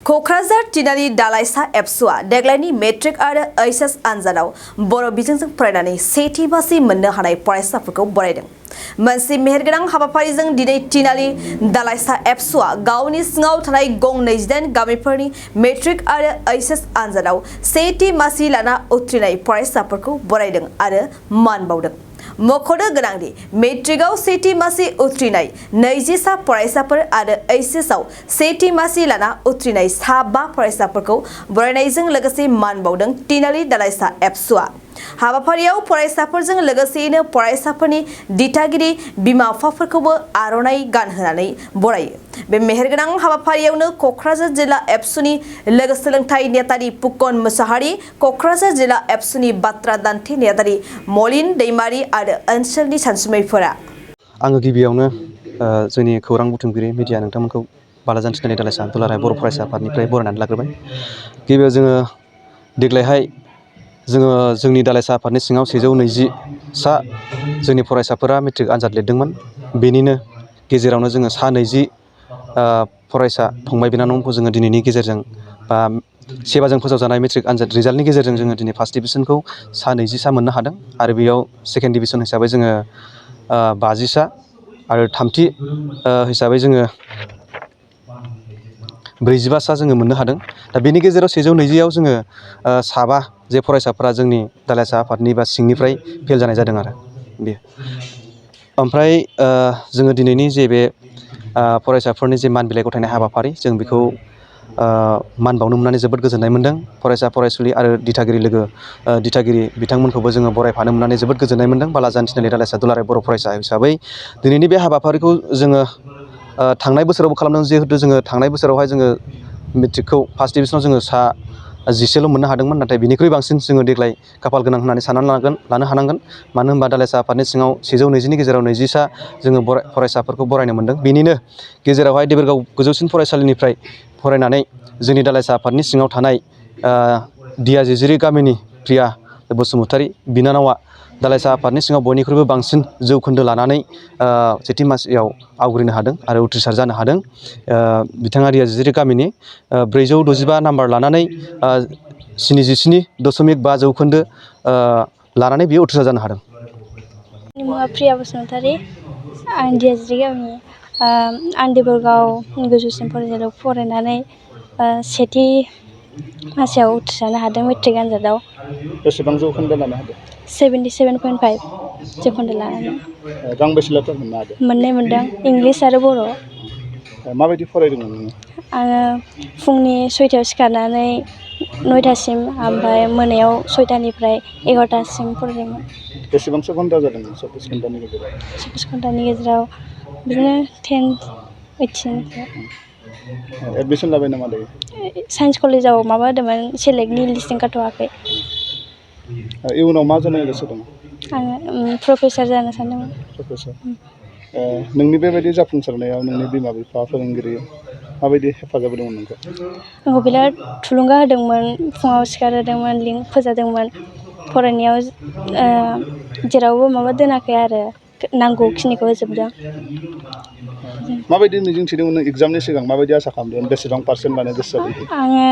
क'क्राझार जिल्लानि दालाइसा एबसुआ देग्लायनि मेट्रिक आरो एइचएस आनजादाव बर' बिजोंजों फरायनानै सेथि मासि मोननो हानाय फरायसाफोरखौ बरायदों। मोनसे मेहेरगोनां हाबाफारिजों दिनै जिल्लानि दालाइसा एबसुआ गावनि सिङाव थानाय गं 28 गामिफोरनि मेट्रिक आरो एइचएस आनजादाव सेथि मासि लाना उथ्रिनाय फरायसाफोरखौ बरायदों आरो मान बावदों। मख'नो गोनांदि मेट्रिकआव सेथि मासि उथ्रिनाय 20 फरायसाफोर आरो एइचएसआव सेथि मासि लाना उथ्रिनाय 5 फरायसाफोरखौ बरायनायजों लोगोसे मान बावदों तिनालि दालाइसा एबसुआ। हाबाफारियाव फरायसाफोरजों लोगोसेयैनो फरायसाफोरनि दिथागिरि बिमा-बिफाफोरखौबो आर'नाइ गानहोनानै बरायो। बे मेहेरगोनां हाबाफारियावनो क'क्राझार जिल्ला एबसुनि लोगो सोलोंथाइ नेहाथारि फुकन मोसाहारि, क'क्राझार जिल्ला एबसुनि बाथ्रा दान्थे नेहाथारि मलिन दैमारि आरो ओनसोलनि सानसुमैफोरा। आङो गिबियावनो जोंनि खौरां बुथुमगिरि मिडिया नोंथांमोनखौ बालाजान तिनालि दालाइसा दुलाराय बर' फरायसा आफादनिफ्राय बरायनानै लाग्रोबाय। गिबियाव जोङो देग्लायहाय जोंनि दालाइसा आफादनि सिङाव 120 जोंनि फरायसाफोरा मेट्रिक आनजाद लिरदोंमोन। बेनिनो गेजेरावनो जोङो 20 फरायसा फंबाय बिनानावखौ जोङो दिनैनि गेजेरजों बा सेबाजों फोसावजानाय मेट्रिक आनजाद रिजाल्टनि गेजेरजों जोङो दिनै फार्स्ट डिभिजनखौ 20 मोननो हादों आरो बेयाव सेकेन्ड डिभिजन हिसाबै जोङो 50 आरो थामथि हिसाबै जोङो 45 जोङो मोननो हादों। दा बेनि गेजेराव 120आव जोङो 5 जे फरायसाफोरा जोंनि दालाइसा आफादनि बा सिंनिफ्राय फेल जानाय जादों आरो बे। ओमफ्राय जोङो दिनैनि जे बे फरायसाफोरनि जे मान बिलाइ गथायनाय हाबाफारि जों बेखौ मान बावनो मोननानै जोबोद गोजोननाय मोनदों। फरायसा फरायसुलि आरो दिथागिरि बिथांमोनखौबो जोङो बरायफानो मोननानै जोबोद गोजोननाय मोनदों। बालाजान तिनालि दालाइसा दुलाराय बर' फरायसा हिसाबै दिनैनि बे हाबाफारिखौ जोङो थांनाय बोसोरावबो खालामदों। जिहेतु जोङो थांनाय बोसोरावहाय जोङो मेट्रिकखौ फार्स्ट डिभिजनाव जोङो 10 मोननो हादोंमोन, नाथाय बिनिख्रुइ बांसिन जोङो देग्लाय खाफाल गोनां होननानै साननानै लानो हानांगोन। मानो होनबा दालाइसा आफादनि सिङाव 120नि गेजेराव 20 जोङो फरायसाफोरखौ बरायनो मोनदों। बेनिनो गेजेरावहाय देबोरगाव गोजौसिन फरायसालिनिफ्राय फरायनानै जोंनि दालाइसा आफादनि सिङाव थानाय दियाजिजिरि गामिनि प्रिया बसुमतारी बिनानावा दालाइसा आफादनि सिङाव बयनिख्रुइबो बांसिन जौखोन्दो लानानै सेथि मासियाव आवग्रिनो हादों आरो उथ्रिसार जानो हादों। बिथाङा दियाजिजिरि गामिनि 465 नाम्बार लानानै 77.5 जौखोन्दो लानानै बियो उथ्रिसार जानो हादों। आंनि मुङा प्रिया बसुमतारी। आं दियाजिजिरि गामिनि। आं देबोरगाव गोजौसिन फरायसालियाव फरायनानै सेथि मासियाव उथ्रिसारनो हादों मेट्रिक आनजादाव। बेसेबां जौखोन्दो लानो हादों? 77.5 जौखोन्दो लानानै। गांबेसे लेटार मोननो हादों? मोननै मोनदों, इंलिस आरो बर'। माबायदि फरायदोंमोन नोङो? आङो फुंनि 6टायाव सिखारनानै 9टासिम, ओमफ्राय मोनायाव 6टानिफ्राय 11टासिम फरायदोंमोन। बेसेबांसो घन्टा जादोंमोन 24 घन्टानि गेजेराव? 24 घन्टानि गेजेराव बिदिनो 10-18। एडमिसन लाबाय नामा दायो? साइन्स कलेजाव माबा होदोंमोन, सेलेक्टनि लिस्ट ओंखारथ'वाखै। इयुनाव मा जानो गोसो दं? आङो प्रफेसार जानो सानदोंमोन। प्रफेसार। नोंनि बेबायदि जाफुंसारनायाव नोंनि बिमा-बिफा, फोरोंगिरि माबायदि हेफाजाब होदोंमोन नोंखौ? आंखौ बिराद थुलुंगा होदोंमोन, फुङाव सिखारहोदोंमोन, लिंक फोजादोंमोन। फरायनायाव जेरावबो माबा दोनाखै आरो नांगौखिनिखौ होजोबदों। माबायदि मिजिंथिदोंमोन नों एग्जामनि सिगां? माबायदि आसा खालामदोंमोन? बेसेबां पार्सेन्ट लानो गोसो जादोंमोन? आङो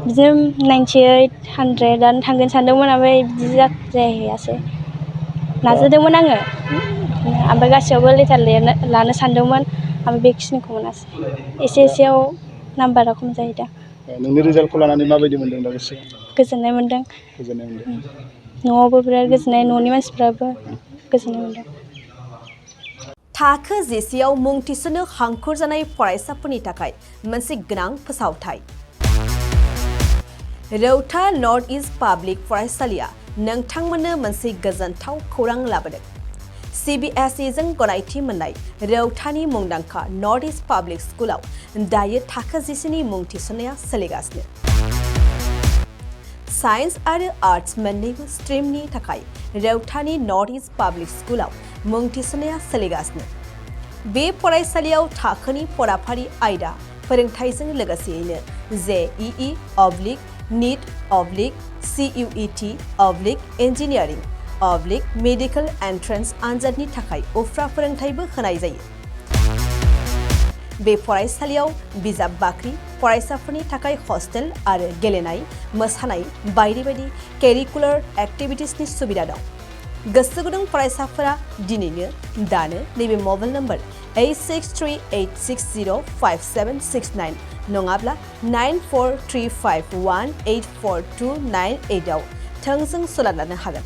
बिदिनो 98-100 थांगोन सानदोंमोन, ओमफ्राय बिदि जाहैयासै। नाजादोंमोन आङो, ओमफ्राय गासैयावबो लेटार लानो सानदोंमोन, ओमफ्राय बेखिनिखौ मोनासै। एसेयाव नाम्बारा खम जाहैदों। नोंनि रिजाल्टखौ लानानै माबायदि मोनदों दा गोसोआव? गोजोननाय मोनदों। गोजोननाय मोनदों। न'आवबो बिराद गोजोननाय, न'नि मानसिफ्राबो गोजोननाय मोनदों। थाखो 10आव मुं थिसननो हांखुर जानाय फरायसाफोरनि थाखाय मोनसे गोनां फोसावथाय। रौता नर्थ इस्ट पाब्लिक फरायसालिया नोंथांमोननो मोनसे गोजोनथाव खौरां लाबोदों। CBSE जों गनायथि मोननाय रौतानि मुंदांखा नर्थ इस्ट पाब्लिक स्कुलाव दायो थाखो 10नि मुं थिसननाया सोलिगासिनो। साइन्स आरो आर्ट्स मोन्नैबो स्ट्रिमनि थाखाय रौतानि नर्थ इस्ट पाब्लिक स्कुलाव मुं थिसननाया सोलिगासिनो। बे फरायसालियाव थाखोनि फराफारि आयदा फोरोंथायजों लोगोसेयैनो JEE, NEET, CUET, engineering, medical entrance आनजादनि थाखाय उफ्रा फोरोंथायबो होनाय जायो। बे फरायसालियाव बिजाब बाख्रि फरायसाफोरनि थाखाय हस्टेल आरो गेलेनाय मोसानाय बायदि बायदि केरिकुलार एक्टिभिटिसनि सुबिदा दं गोसो गुदुं फरायसाफोरा दिनैनो दानो नैबे मबाइल नम्बर 8638605769 नङाब्ला 9435184298 आव थोंजों सोलोंनो हागोन